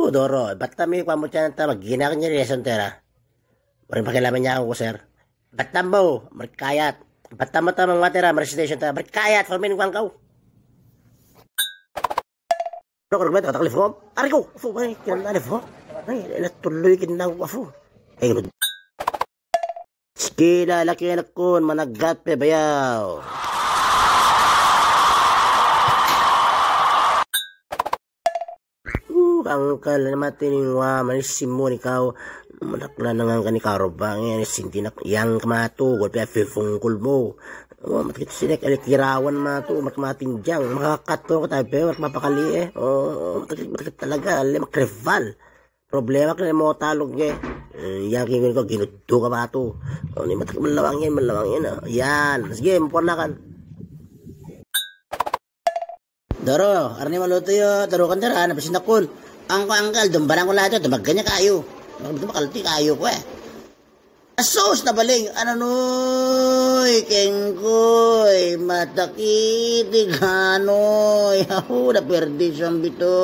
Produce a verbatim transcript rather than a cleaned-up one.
Udoro, batam mi kuan muchan ta maginak nyeri eson tera. Mari pakai lama nyau kuser. Batam bo, merkayat. Batam mata mang matera, mari station ta, merkayat, formin kuan kau. Rok, rok, beto, tak lifo. Ariku, afu, mai, kinan lifo. Mai, ela tului kinan afu. Eh, Sikila laki anakun managat pe bayau. Uh, angkal na mati ni wa mani simu ni kau. Manak lanangan kani kau robang ya ni sintinak yang kematu gol pe afi fungkul mo. Wa matak sinek ele kirawan matu mak mati jang makakat to kata pe mak mapakali eh. Oh, matak matak talaga le mak rival. Problema ke mo taluk ke. Eh, yang kingin ko ginutu ka batu. Oh, ni matak melawangin, melawangin. Yan, sige, memponakan. Doro, arni malutu yo, doro kan tera, na pesin takun. Angko angkal, dumbarang ko lato, dumaganya kayu. Betul bakal ti kayu ko eh. Asus na baling, ananoi, kengkoi, matakiti kanoi. Ahu, da perdi sombito.